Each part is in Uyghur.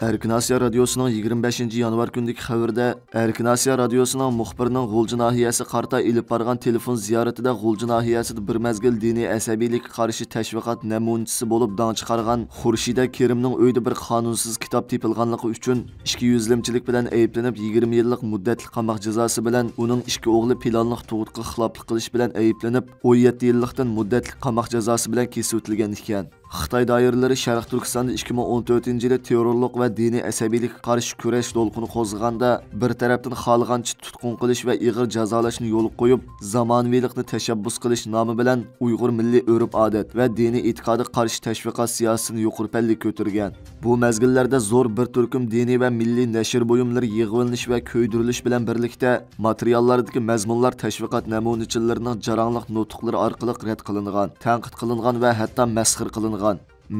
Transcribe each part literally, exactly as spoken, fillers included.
ئەركىن ئاسىيا رادىيوسىنىڭ يىگىرمە بەشىنچى يانۋار كۈنىدىكى خەۋىرىدە، ئەركىن ئاسىيا رادىيوسىنىڭ مۇخبىرىنىڭ غۇلجا ناھىيەسى قارىتا ئېلىپ بارغان تېلېفون زىيارىتىدە غۇلجا ناھىيەسىدە بىر مەزگىل دىنىي ئەسەبىيلىككە قارشى تەشۋىقات نەمۇنىچىسى بولۇپ داڭ چىقارغان خۇرشىدە كېرىمنىڭ ئۆيىدە بىر قانۇنسىز كىتاب تېپىلغانلىقى ئۈچۈن ئىچكى يۈزلىمىچىلىك بىلەن ئەيىبلىنىپ، يىگىرمە يىللىق مۇددەتلىك قاماق جازاسى بىلەن ئۇنىڭ ئىككى ئوغلى پىلانلىق تۇغۇتقا خىلاپلىق قىلىش بىلەن ئەيىبلىنىپ، ئون يەتتە يىللىقتىن مۇددەتلىك قاماق جازاسى بىلەن كېسىۋېتىلگەن ئىكەن. خىتاي دائىرىلىرى شەرقىي تۈركىستاندا ئىككى مىڭ ئون تۆتىنچى يىلى تېررورلۇق ۋە دىنىي ئەسەبىيلىككە قارشى كۈرەش دولقۇنى قوزغىغاندا، بىر تەرەپتىن خالىغانچە تۇتقۇن قىلىش ۋە ئېغىر جازالاشنى يولغا قويۇپ، زامانىۋىلىقنى تەشەببۇس قىلىش نامى بىلەن ئۇيغۇر مىللىي ئۆرپ-ئادەت ۋە دىنىي ئېتىقادىغا قارشى تەشۋىقات سىياسىتىنى يۇقىرى پەللىگە كۆتۈرگەن. بۇ مەزگىللەردە زور بىر تۈركۈم دىنىي ۋە مىللىي نەشر بۇيۇملىرى يىغىۋېلىنىش ۋە كۆيدۈرۈلۈش بىلەن بىرلىكتە، ماتېرىياللاردىكى مەزمۇنلار تەشۋىقات نەمۇنىچىلىرىنىڭ جاراڭلىق نۇتۇقلىرى ئارقىلىق رەت قىلىنغان، تەنقىد قىلىنغان ۋە ھەتتا مەسخىرە قىلىنغان.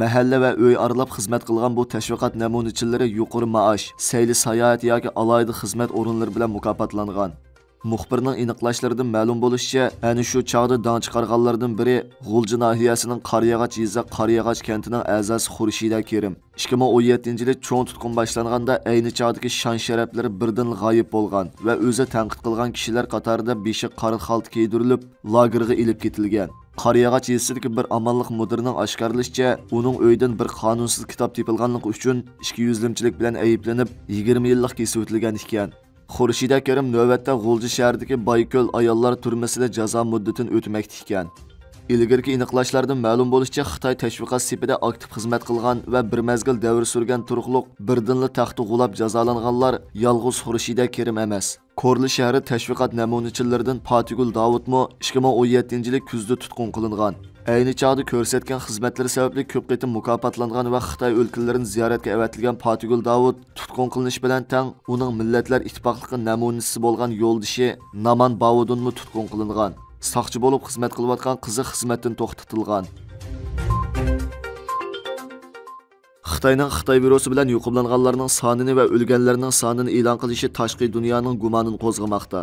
مەھەللە ۋە ئۆي ئارىلاپ خىزمەت قىلغان بۇ تەشۋىقات نەمۇنىچىلىرى يۇقىرى مائاش، سەيلە ساياھەت ياكى ئالاھىدە خىزمەت ئورۇنلىرى بىلەن مۇكاپاتلانغان. مۇخبىرنىڭ ئېنىقلاشلىرىدىن مەلۇم بولۇشىچە، ئەنە شۇ چاغدا داڭ چىقارغانلاردىن بىرى غۇلجا ناھىيەسىنىڭ قارىياغاچ يېزا قارىياغاچ كەنتىنىڭ ئەزاسى خۇرشىدە كېرىم. ئىككى مىڭ ئون يەتتىنچى يىلى چوڭ تۇتقۇن باشلانغاندا، ئەينى چاغدىكى شان-شەرەپلىرى بىردىنلا غايىب بولغان ۋە ئۆزى تەنقىد قىلغان كىشىلەر قاتارىدا بېشىغا قارا خالتا كىيدۈرۈلۈپ، لاگېرغا ئېلىپ كېتىلگەن. قارىياغاچ يېزىسىدىكى بىر ئامانلىق مۇدىرىنىڭ ئاشكارىلىشىچە، ئۇنىڭ ئۆيىدىن بىر قانۇنسىز كىتاب تېپىلغانلىقى ئۈچۈن ئىچكى يۈزلىمىچىلىك بىلەن ئەيىبلىنىپ، يىگىرمە يىللىق كېسىۋېتىلگەن ئىكەن. خۇرشىدە كېرىم نۆۋەتتە غۇلجا شەھىرىدىكى بايكۆل ئاياللار تۈرمىسىدە جازا مۇددىتىنى ئۆتىمەكتە ئىكەن. ئىلگىرىكى ئېنىقلاشلاردىن مەلۇم بولۇشىچە، خىتاي تەشۋىقات سېپىدە ئاكتىپ خىزمەت قىلغان ۋە بىر مەزگىل دەۋر سۈرگەن تۇرۇقلۇق بىردىنلا تەختە غۇلاپ جازالانغانلار يالغۇز خۇرشىدە كېرىم ئەمەس. كورلا شەھىرى تەشۋىقات نەمۇنىچىلىرىدىن پاتىگۈل داۋۇتمۇ ئىككى مىڭ ئون يەتتىنچى يىلى كۈزدە تۇتقۇن قىلىنغان. ئەينى چاغدا كۆرسەتكەن خىزمەتلىرى سەۋەبلىك كۆپ قېتىم مۇكاپاتلانغان ۋە خىتاي ئۆلكىلىرىنى زىيارەتكە ئەۋەتىلگەن پاتىگۈل داۋۇت تۇتقۇن قىلىنىش بىلەن تەڭ، ئۇنىڭ مىللەتلەر ئىتتىپاقلىقى نەمۇنىسى بولغان يولدىشى نامان باۋۇدۇنمۇ تۇتقۇن قىلىنغان. ساقچى بولۇپ خىزمەت قىلىۋاتقان قىزى خىزمەتتىن توختىتىلغان. خىتاينىڭ خىتاي ۋىرۇسى بىلەن يۇقۇملانغانلارنىڭ سانىنى ۋە ئۆلگەنلەرنىڭ سانىنى ئېلان قىلىشى تاشقى دۇنيانىڭ گۇمانىنى قوزغىماقتا.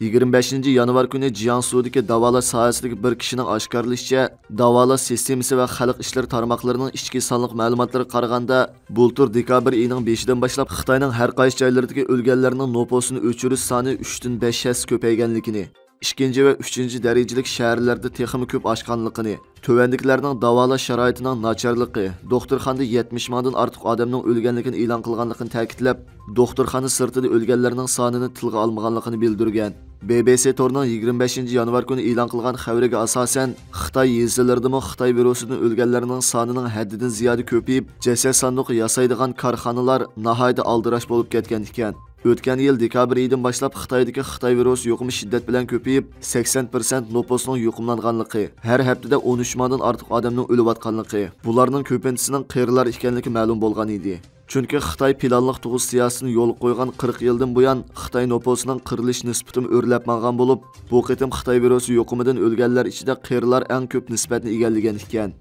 يىگىرمە بەشىنچى يانۋار كۈنى جياڭسۇدىكى داۋالاش ساھەسىدىكى بىر كىشىنىڭ ئاشكارىلىشىچە، داۋالاش سىستېمىسى ۋە خەلق ئىشلىرى تارماقلىرىنىڭ ئىچكى سانلىق مەلۇماتلىرىغا قارىغاندا، بۇلتۇر دېكابىر ئېيىنىڭ بېشىدىن باشلاپ خىتاينىڭ ھەر قايسى جايلىرىدىكى ئۆلگەنلەرنىڭ نوپۇسىنى ئۆچۈرۈش سانى ئۈچتىن بەش ھەسسە كۆپەيگەنلىكىنى، ئىككىنچى ۋە ئۈچىنچى دەرىجىلىك شەھەرلەردە تېخىمۇ كۆپ ئاشقانلىقىنى، تۆۋەندىكىلەرنىڭ داۋالاش شارائىتىنىڭ ناچارلىقى، دوختۇرخانىدا يەتمىش مىڭدىن ئارتۇق ئادەمنىڭ ئۆلگەنلىكىنى ئېلان قىلغانلىقىنى تەكىتلەپ، دوختۇرخانا سىرتىدا ئۆلگەنلەرنىڭ سانىنى تىلغا ئالمىغانلىقىنى بىلدۈرگەن. بى بى سى تورىنىڭ يىگىرمە بەشىنچى يانۋار كۈنى ئېلان قىلغان خەۋىرىگە ئاساسەن، خىتاي يېزىلىرىدىمۇ خىتاي ۋىرۇسىدىن ئۆلگەنلەرنىڭ سانىنىڭ ھەددىدىن زىيادە كۆپىيىپ، جەسەت ساندۇقى ياسايدىغان كارخانىلار ناھايىتى ئالدىراش بولۇپ كەتكەن ئىكەن. ئۆتكەن يىل دېكابىر ئېيىدىن باشلاپ خىتايدىكى خىتاي ۋىرۇسى يۇقۇمى شىددەت بىلەن كۆپىيىپ، سەكسەن پىرسەنت نوپۇسنىڭ يۇقۇملانغانلىقى، ھەر ھەپتىدە ئون ئۈچ مىڭدىن ئارتۇق ئادەمنىڭ ئۆلۈۋاتقانلىقى، بۇلارنىڭ كۆپىنچىسىنىڭ قېرىلار ئىكەنلىكى مەلۇم بولغان ئىدى. چۈنكى خىتاي پىلانلىق تۇغۇت سىياسىتىنى يولغا قويغان قىرىق يىلدىن بۇيان، خىتاي نوپۇسىنىڭ قىرىلىش نىسبىتىمۇ ئۆرلەپ ماڭغان بولۇپ، بۇ قېتىم خىتاي ۋىرۇسى يۇقۇمىدىن ئۆلگەنلەر ئىچىدە قېرىلار ئەڭ كۆپ نىسبەتنى ئىگىلىگەن ئىكەن.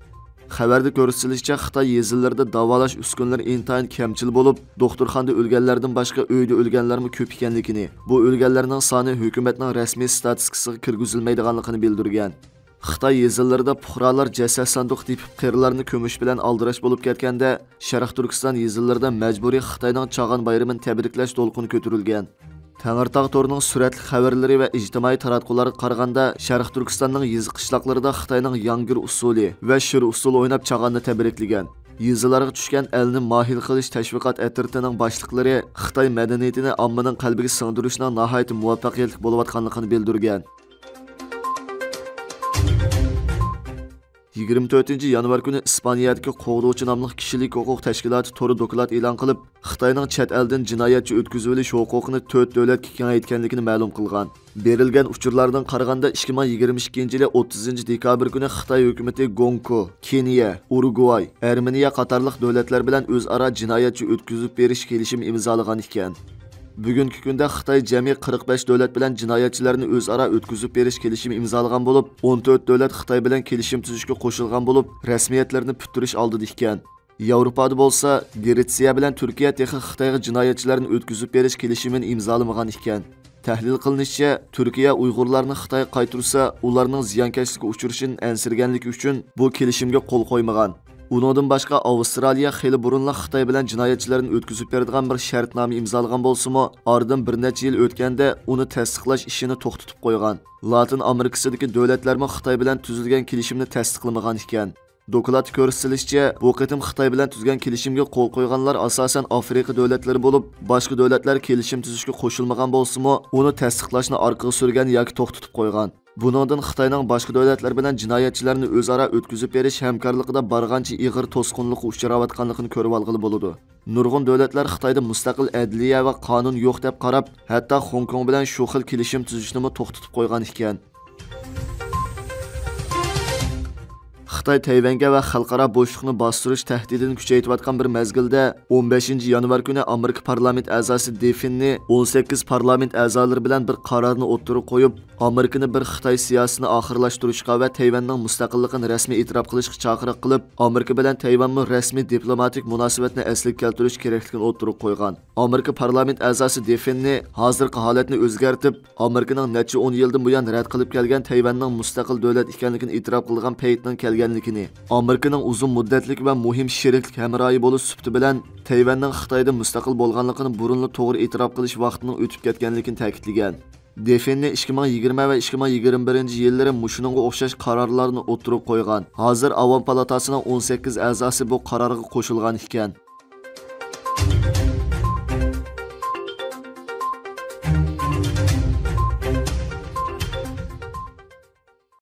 خەۋەردە كۆرسىتىلىشىچە، خىتاي يېزىلىرىدا داۋالاش ئۈسكۈنىلىرى ئىنتايىن كەمچىل بولۇپ، دوختۇرخانىدا ئۆلگەنلەردىن باشقا ئۆيدە ئۆلگەنلەرمۇ كۆپ ئىكەنلىكىنى، بۇ ئۆلگەنلەرنىڭ سانى ھۆكۈمەتنىڭ رەسمىي ستاتىستىكىسىغا كىرگۈزۈلمەيدىغانلىقىنى بىلدۈرگەن. خىتاي يېزىلىرىدا پۇقرالار جەسەت ساندۇقى تېپىپ، قېرىلارنى كۆمۈش بىلەن ئالدىراش بولۇپ كەتكەندە، شەرقىي تۈركىستان يېزىلىرىدا مەجبۇرىي خىتاينىڭ چاغان بايرىمىنى تەبرىكلەش دولقۇنى كۆتۈرۈلگەن. تەڭرىتاغ تورىنىڭ سۈرەتلىك خەۋەرلىرى ۋە ئىجتىمائىي تاراتقۇلارغا قارىغاندا، شەرقىي تۈركىستاننىڭ يېزا قىشلاقلىرىدا خىتاينىڭ ياڭگىر ئۇسسۇلى ۋە شىر ئۇسسۇلى ئويناپ چاغاننى تەبرىكلىگەن. يېزىلارغا چۈشكەن ئەلنى ماھىر قىلىش تەشۋىقات ئەترىتىنىڭ باشلىقلىرى خىتاي مەدەنىيىتىنى ئاممىنىڭ قەلبىگە سىڭدۈرۈشنىڭ ناھايىتى مۇۋەپپەقىيەتلىك بولۇۋاتقانلىقىنى بىلدۈرگەن. يىگىرمە تۆتىنچى يانۋار كۈنى ئىسپانىيەدىكى قوغدىغۇچى ناملىق كىشىلىك ھوقۇق تەشكىلاتى تورى دوكلات ئېلان قىلىپ، خىتاينىڭ چەت ئەلدىن جىنايەتچى ئۆتكۈزۈۋېلىش ھوقۇقىنى تۆت دۆلەتكە كېڭەيتكەنلىكىنى مەلۇم قىلغان. بېرىلگەن ئۇچۇرلاردىن قارىغاندا، ئىككى مىڭ يىگىرمە ئىككىنچى يىلى ئوتتۇزىنچى دېكابىر كۈنى خىتاي ھۆكۈمىتى گوڭكو، كېنىيە، ئۇرۇگۋاي، ئەرمېنىيە قاتارلىق دۆلەتلەر بىلەن ئۆزئارا جىنايەتچى ئۆتكۈزۈپ بېرىش كېلىشىمى ئىمزالىغان ئىكەن. بۈگۈنكى كۈندە خىتاي جەمئىي قىرىق بەش دۆلەت بىلەن جىنايەتچىلەرنى ئۆزئارا ئۆتكۈزۈپ بېرىش كېلىشىمى ئىمزالىغان بولۇپ، ئون تۆت دۆلەت خىتاي بىلەن كېلىشىم تۈزۈشكە قوشۇلغان بولۇپ، رەسمىيەتلىرىنى پۈتتۈرۈش ئالدىدا ئىكەن. ياۋروپادا بولسا، گرېتسىيە بىلەن تۈركىيە تېخى خىتايغا جىنايەتچىلەرنى ئۆتكۈزۈپ بېرىش كېلىشىمىنى ئىمزالىمىغان ئىكەن. تەھلىل قىلىنىشىچە، تۈركىيە ئۇيغۇرلارنى خىتايغا قايتۇرسا، ئۇلارنىڭ زىيانكەشلىككە ئۇچرىشىدىن ئەنسىرىگەنلىكى ئۈچۈن بۇ كېلىشىمگە قول قويمىغان. ئۇنىڭدىن باشقا، ئاۋسترالىيە خېلى بۇرۇنلا خىتاي بىلەن جىنايەتچىلەرنى ئۆتكۈزۈپ بېرىدىغان بىر شەرتنامە ئىمزالىغان بولسىمۇ، ئارىدىن بىر نەچچە يىل ئۆتكەندە ئۇنى تەستىقلاش ئىشىنى توختىتىپ قويغان. لاتىن ئامېرىكىسىدىكى دۆلەتلەرمۇ خىتاي بىلەن تۈزۈلگەن كېلىشىمنى تەستىقلىمىغان ئىكەن. دوكلاتتا كۆرسىتىلىشىچە، بۇ قېتىم خىتاي بىلەن تۈزگەن كېلىشىمگە قول قويغانلار ئاساسەن ئافرىقا دۆلەتلىرى بولۇپ، باشقا دۆلەتلەر كېلىشىم تۈزۈشكە قوشۇلمىغان بولسىمۇ، ئۇنى تەستىقلاشنى ئارقىغا سۈرگەن ياكى توختىتىپ قويغان. بۇنىڭدىن خىتاينىڭ باشقا دۆلەتلەر بىلەن جىنايەتچىلەرنى ئۆزئارا ئۆتكۈزۈپ بېرىش ھەمكارلىقىدا بارغانچە ئېغىر توسقۇنلۇققا ئۇچراۋاتقانلىقىنى كۆرۈۋالغىلى بولىدۇ. نۇرغۇن دۆلەتلەر خىتايدا مۇستەقىل ئەدلىيە ۋە قانۇن يوق دەپ قاراپ، ھەتتا خوڭكوڭ بىلەن شۇ خىل كېلىشىم تۈزۈشنىمۇ توختىتىپ قويغان ئىكەن. خىتاي تەيۋەنگە ۋە خەلقئارا بوشلۇقنى باستۇرۇش تەھدىتىنى كۈچەيتىۋاتقان بىر مەزگىلدە، ئون بەشىنچى يانۋار كۈنى ئامېرىكا پارلامېنت ئەزاسى دېفىننى ئون سەككىز پارلامېنت ئەزالىرى بىلەن بىر قارارنى ئوتتۇرىغا قويۇپ، ئامېرىكىنى بىر خىتاي سىياسىتىنى ئاخىرلاشتۇرۇشقا ۋە تەيۋەننىڭ مۇستەقىللىقىنى رەسمىي ئېتىراپ قىلىشقا چاقىرىق قىلىپ، ئامېرىكا بىلەن تەيۋەنمۇ رەسمىي دىپلوماتىك مۇناسىۋەتنى ئەسلىگە كەلتۈرۈش كېرەكلىكىنى ئوتتۇرىغا قويغان. ئامېرىكا پارلامېنت ئەزاسى دېفىننى ھازىرقى ھالەتنى ئۆزگەرتىپ، ئامېرىكىنىڭ نەچچە ئون يىلدىن بۇيان رەت قىلىپ كەلگەن تەيۋەننىڭ مۇستەقىل دۆلەت ئىكەنلىكىنى ئېتىراپ قىلىدىغان پەيتنىڭ كەلگەنلىكىنى، ئامېرىكىنىڭ ئۇزۇن مۇددەتلىك ۋە مۇھىم شېرىكلىك ھەمراھى بولۇش سۈپىتى بىلەن تەيۋەننىڭ خىتايدىن مۇستەقىل بولغانلىقىنى بۇرۇنلا توغرا ئېتىراپ قىلىش ۋاقتىنىڭ ئۆتۈپ كەتكەنلىكىنى تەكىتلىگەن. دېفىننى ئىككى مىڭ يىگىرمە ۋە ئىككى مىڭ يىگىرمە بىرىنچى يىللىرى مۇشۇنىڭغا ئوخشاش قارارلارنى ئوتتۇرىغا قويغان. ھازىر ئاۋام پالاتاسىنىڭ ئون سەككىز ئەزاسى بۇ قارارغا قوشۇلغان ئىكەن.